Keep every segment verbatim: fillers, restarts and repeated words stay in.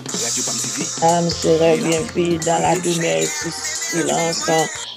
Radyo Pam T V. Âme serait bien vide dans la demeure du silence.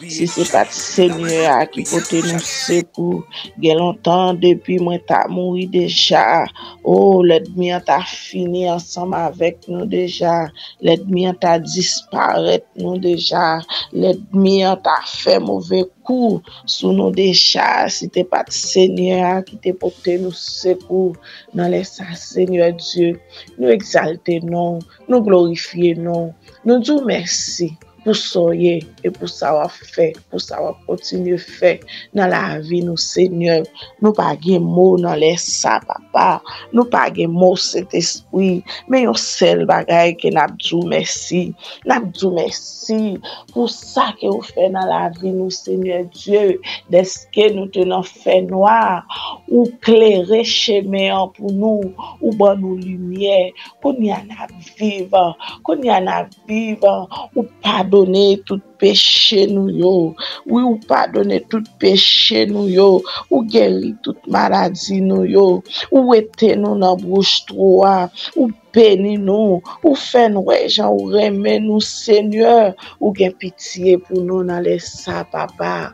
Si se pa t Senyè a ki pote nou sekou, gen lontan depi mwen ta mouri deja. O, lènmi an ta fini ansanm avèk nou deja. Lènmi an ta disparèt nou deja. Lènmi an ta fè move kou sou nou deja. Si te pa t Senyè a ki te pote nou sekou nan lè sa, Senyè Dye, nou egzalte non w, nou glorifye non w, nou di w mèsi pou sa w ye e pou sa w ap fè, pou sa w ap kontinye fè nan lavi nou, Senyè. Nou pa gen mo nan lè sa, Papa. Nou pa gen mo, Sentespri. Men yon sèl bagay ke n ap di w mèsi. N ap di w mèsi pou sa ke w fè nan lavi nou, Senyè Dye. Dèske nou te nan fènwa, ou klere chemen an pou nou, ou ban nou limyè. Kounye a n ap viv, kounye a n ap viv. Ou padone tout peche nou yo. Wi, ou padone tout peche nou yo. Ou geri tout maladi nou yo. Ou wete nou nan bouch twou a. Ou beni nou. Ou fè n wè jan ou renmen nou, Senyè. Ou gen pitye pou nou nan lè sa, Papa.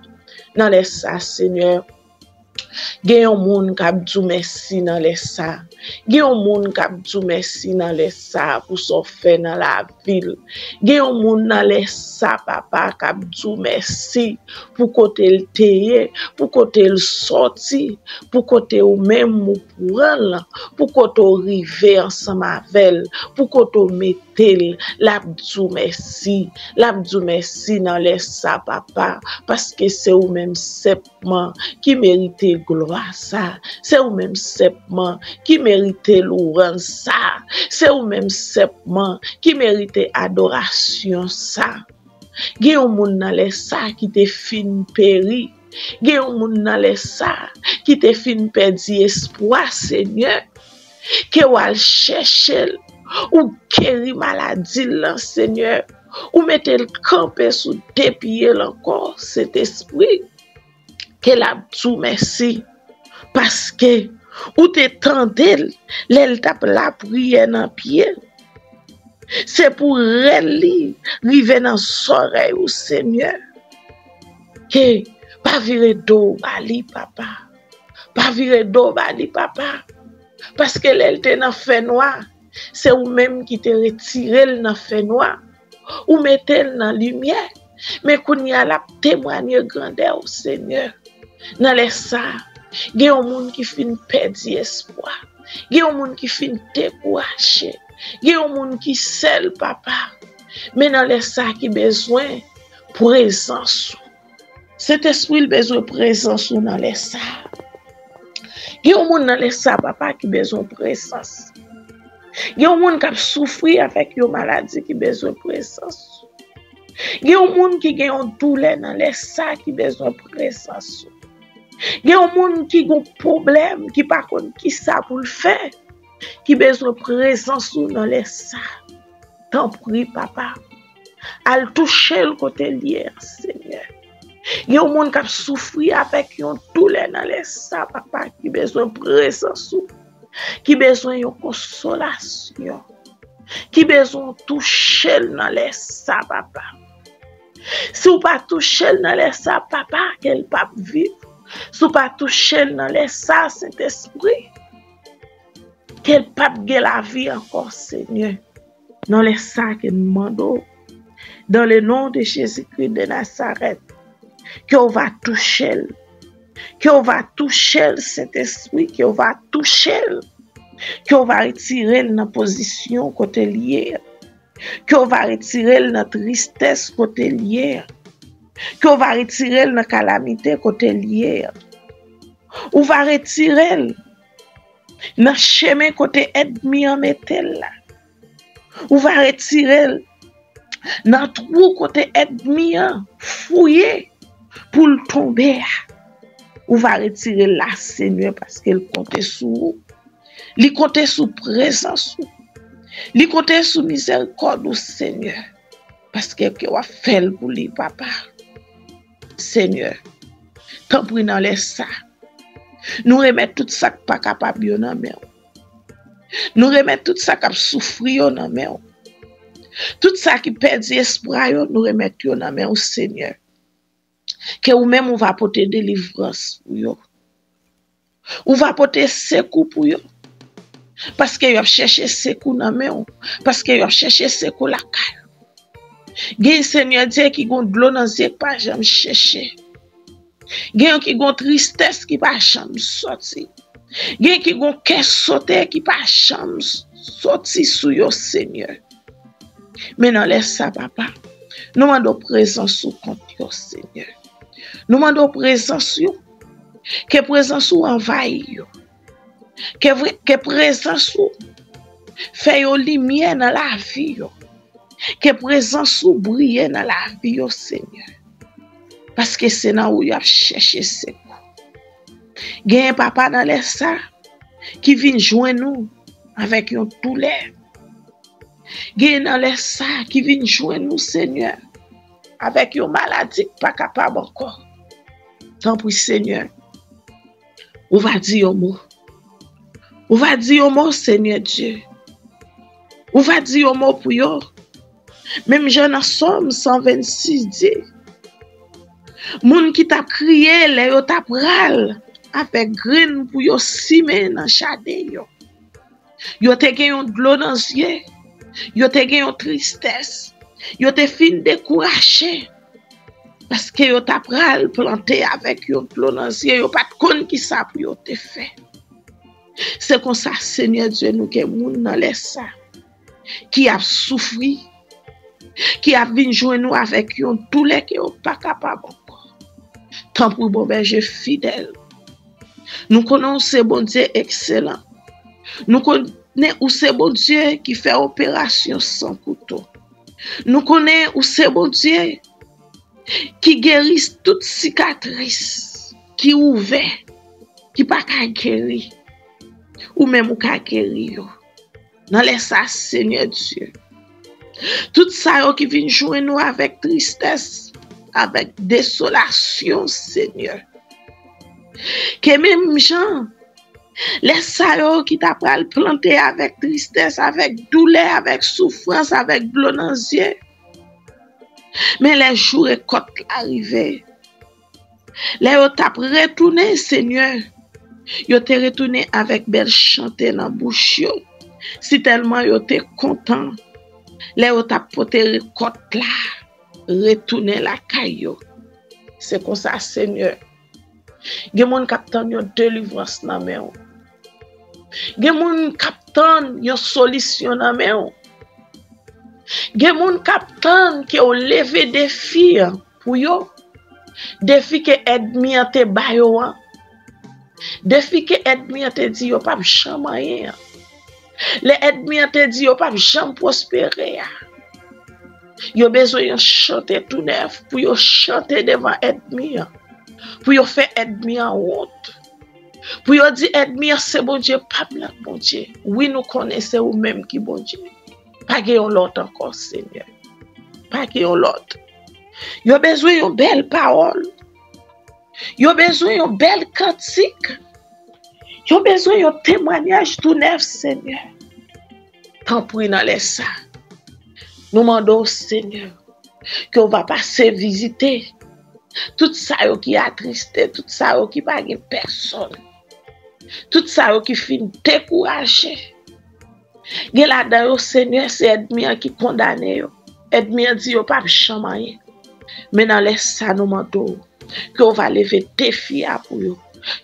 Nan lè sa, Senyè. Gen yon moun k ap di w mèsi nan lè sa. Gen yon moun k ap di w mèsi nan lè sa pou sa w fè nan lavi l. Gen yon moun nan lè sa, Papa, k ap di w mèsi pou kote l te ye, pou kote l sòti, pou kote ou menm ou pran l, pou kote w rive ansanm avè l, pou kote w mete l. L ap di w mèsi. L ap di w mèsi nan lè sa, Papa, paske se ou menm senp man ki merite glwa sa. Se ou menm senpman ki merite louwanj sa. Se ou menm senpman ki merite adorasyon sa. Gen yon moun nan lè sa ki te fin peri. Gen yon moun nan lè sa ki te fin pèdi espwa, Senyè. Ke w al chèche l. Ou geri maladi l lan, Senyè. Ou mete l kanpe sou de pye l ankò, Sentespri. Ke l ap di w mèsi, paske ou te tande l lè l t ap lapriyè nan pye l. Se pou rèl li rive nan zòrèy ou, Senyè. Ke pa vire do w ba li, Papa. Pa vire do w ba li, Papa. Paske lè l te nan fènwa, se ou menm ki te retire l nan fènwa. Ou mete l nan limyè. Men kounye a, l ap temwanye grandè w, Senyè. Nan lè sa a, gen yon moun ki fin pèdi espwa. Gen yon moun ki fin dekouraje. Gen yon moun ki sèl, Papa. Men nan lè sa a ki bezwen prezans ou. Sentespri, l bezwen prezans ou nan lè sa a. Gen yon moun nan lè sa a, Papa, ki bezwen prezans. Gen yon moun k ap soufri avèk yon maladi ki bezwen prezans ou. Gen yon moun ki gen yon doulè nan lè sa a ki bezwen prezans ou. Gen yon moun ki gen yon pwoblèm, ki pa konn kisa pou l fè, ki bezwen prezans ou nan lè sa a. Tanpri, Papa, al touche l kote l ye a, Senyè. Gen yon moun k ap soufri avèk yon doulè nan lè sa, Papa, ki bezwen prezans ou, ki bezwen yon konsolasyon, ki bezwen w touche l nan lè sa, Papa. Si w pa touche l nan lè sa, Papa, ke l p ap viv. Si w pa touche l nan lè sa, Sentespri, ke l p ap gen lavi ankò, Senyè. Nan lè sa ke n mande w, dans le nom de Jésus-Christ de Nazareth, ke w va touche l. Ke w va touche l, Sentespri, ke w va touche l. Ke w va retire l nan pozisyon kote l ye a. Ke w va retire l nan tristès kote l ye a. Ke w va retire l nan kalamite kote l ye a. Ou va retire l nan chemen kote ènmi an mete l la. Ou va retire l nan twou kote ènmi an fouye pou l tonbe a. Ou va retire l la, Senyè, paske l konte sou ou. Li konte sou prezans ou. Li konte sou mizèrikòd ou, Senyè, paske ke w ap fè l pou li, Papa. Senyè, tanpri nan lè sa, nou remèt tout sa k pa kapab yo nan men w. Nou remèt tout sa k ap soufri yo nan men w. Tout sa ki pèdi espwa yo, nou remèt yo nan men w, Senyè. Ke ou menm ou va pote delivrans pou yo. Ou va pote sekou pou yo. Paske y ap chèche sekou nan men w. Paske y ap chèche sekou lakay ou. Gen, Senyè Dye, ki gon dlo nan zye ki pa janm seche. Gen ki gon tristès ki pa janm soti. Gen ki gon kè sote ki pa janm soti sou yo, Senyè. Men nan lè sa, Papa, nou mande w prezans ou kont yo, Senyè. Nou mande w prezans ou. Ke prezans ou anvayi yo. Ke vre, ke prezans ou fè yo limyè nan lavi yo. Ke prezans ou briye nan lavi yo, Senyè. Paske se nan ou y ap chèche sekou. Genyen, Papa, nan lè sa ki vin jwenn ou avèk yon doulè. Genyen nan lè sa ki vin jwenn ou, Senyè, avèk yon maladi k pa kapab ankò. Tanpri, Senyè, ou va di yon mo. Ou va di yon mo, Senyè Dye. Ou va di yon mo pou yo. Menm jan nan Sòm san vennsis di, moun ki t ap kriye lè yo t ap pral avèk grenn pou yo simen nan jaden yo. Yo te gen yon dlo nan zye. Yo te gen yon tristès. Yo te fin dekouraje. Paske yo t ap pral plante avèk yon dlo nan zye. Yo pa t konn ki sa pou yo te fè. Se konsa, Senyè Dye, nou gen moun nan lè sa ki ap soufri, ki ap vin jwenn ou avèk yon doulè ke yo pa kapab ankò. Tanpri, bon bèje fidèl. Nou konnen ou se Bondye ekselan. Nou konnen ou se Bondye ki fè operasyon san kouto. Nou konnen ou se Bondye ki geri tout sikatris ki ouvè, ki pa ka geri. Ou menm ou ka geri yo. Nan lè sa, Senyè Dye, tout sa yo ki vin jwenn nou avèk tristès, avèk desolasyon, Senyè, ke menm jan lè sa yo ki ta pral plante avèk tristès, avèk doulè, avèk soufrans, avèk dlo nan zye, men lè jou rekòt la rive, lè yo t ap retounen, Senyè, yo te retounen avèk bèl chante nan bouch yo. Sitèlman yo te kontan lè yo t ap pote rekòt la retounen lakay yo. Se konsa, Senyè, gen moun k ap tann yon delivrans nan men w. Gen moun k ap tann yon solisyon nan men w. Gen moun k ap tann ke w leve defi an pou yo. Defi ke ènmi an te ba yo an. Defi ke ènmi an te di yo p ap janm anyen an. Lè ènmi an te di yo p ap janm pwospere a. Yo bezwen yon chante tou nèf pou yo chante devan ènmi an. Pou yo fè ènmi an wont. Pou yo di ènmi an se Bondye pa m nan Bondye. Wi, nou konnen se ou menm ki Bondye. Pa gen yon lòt ankò, Senyè. Pa gen yon lòt. Yo bezwen yon bèl pawòl. Yo bezwen yon bèl kantik. Yo bezwen yon temwanyaj tou nèf, Senyè. Tanpri nan lè sa. Nou mande w, Senyè, ke w va pase vizite tout sa yo ki atriste, tout sa yo ki pa gen pèsòn, tout sa yo ki fin dekouraje. Gen ladan yo, Senyè, se ènmi an ki kondane yo. Ènmi an di yo p ap janm anyen. Men nan lè sa, nou mande w ke w va leve defi a pou yo,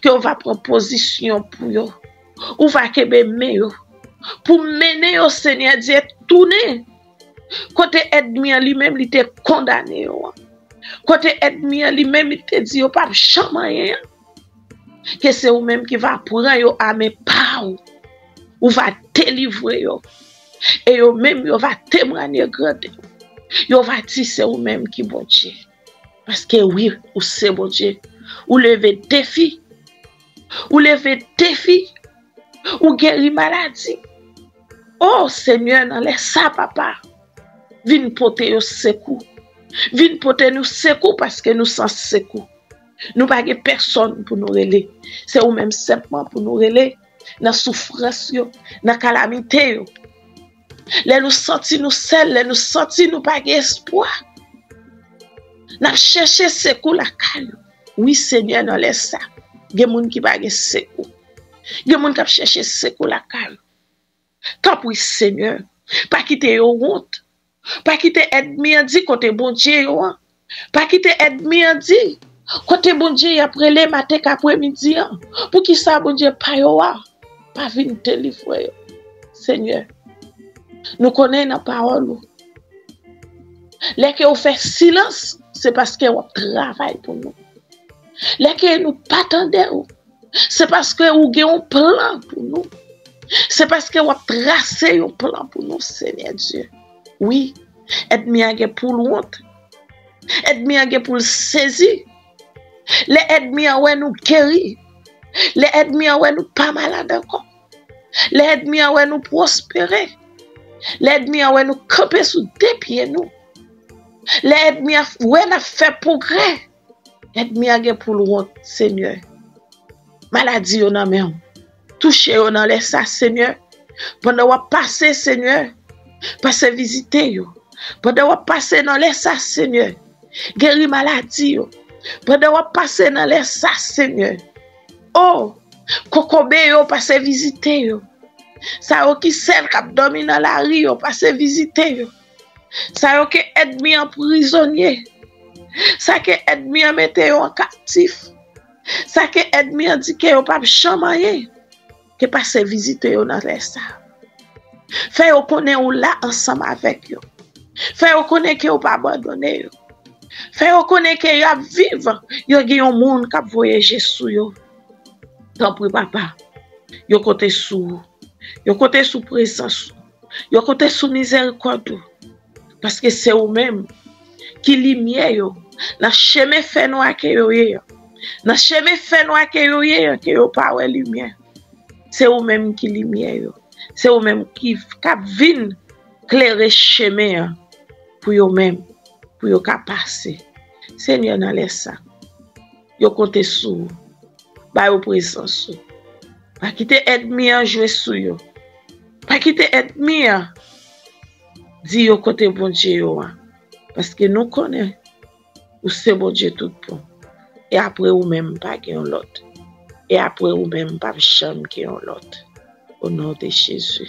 ke w va pran pozisyon pou yo. Ou va kenbe men yo pou mennen yo, Senyè Dye, tounen kote ènmi an li menm li te kondane yo an. Kote ènmi an li menm li te di yo p ap janm anyen an. Ke se ou menm ki va pran yo a men pa w. Ou va delivre yo. E yo menm yo va temwanye grandè w. Yo va di se ou menm ki Bondye. Paske wi, ou se Bondye. Ou leve defi. Ou leve defi. Ou geri maladi. O Senyè, nan lè sa, Papa, vin pote yo sekou. Vin pote nou sekou paske nou san sekou. Nou pa gen pèsòn pou nou rele. Se ou menm senpman pou nou rele nan soufrans yo, nan kalamite yo. Lè nou santi nou sèl, lè nou santi nou pa gen espwa, n ap chèche sekou lakay ou. Wi, Senyè, nan lè sa, gen moun ki pa gen sekou. Gen moun k ap chèche sekou lakay ou. Tanpri, Senyè, pa kite yo wont. Pa kite ènmi an di kote Bondye yo an. Pa kite ènmi an di kote Bondye y ap rele maten k apremidi an. Poukisa Bondye pa yo a pa vin delivre yo? Senyè, nou konnen nan pawòl ou, lè ke ou fè silans, se paske w ap travay pou nou. Lè ke nou pa tande w, se paske ou gen yon plan pou nou. Se paske w ap trase yon plan pou nou, Senyè Dye. Wi, ènmi an gen pou l wont. Ènmi an gen pou l sezi. Lè ènmi an wè nou geri, lè ènmi an wè nou pa malad ankò, lè ènmi an wè nou pwospere, lè ènmi an wè nou kanpe sou de pye nou, lè ènmi an wè n ap fè pwogrè, ènmi an gen pou l wont, Senyè. Maladi yo nan men w. Touche yo nan lè sa, Senyè. Pandan w ap pase, Senyè, pase vizite yo. Pandan w ap pase nan lè sa, Senyè, geri maladi yo. Pandan w ap pase nan lè sa, Senyè, o, kokobe yo, pase vizite yo. Sa yo ki sèl k ap dòmi nan lari yo, pase vizite yo. Sa yo ke ènmi an prizonye. Sa ke ènmi an mete yo an kaptif. Sa ke ènmi an di ke yo p ap janm anyen. Ke pase vizite yo nan lè sa. Fè yo konnen ou la ansanm avèk yo. Fè yo konnen ke ou pa abandone yo. Fè yo konnen ke y ap viv, yo gen yon moun k ap voye je sou yo. Tanpri, Papa, yo konte sou ou. Yo konte sou prezans ou. Yo konte sou mizerikòd ou. Paske se ou menm ki limyè yo nan chemen fènwa ke yo ye an. Nan chemen fènwa ke yo ye an, ke yo pa wè limyè. Se ou menm ki limyè yo. Se ou menm ki k ap vin klere chemen an pou yo menm, pou yo ka pase. Senyè, nan lè sa, yo konte sou ou. Ba yo prezans ou. Pa kite ènmi an jwe sou yo. Pa kite ènmi an di yo kote Bondye yo an. Paske nou konnen ou se Bondye tout bon. E apre ou menm, pa gen yon lòt. E apre ou menm, pa janm gen yon lòt. O non de Jezi.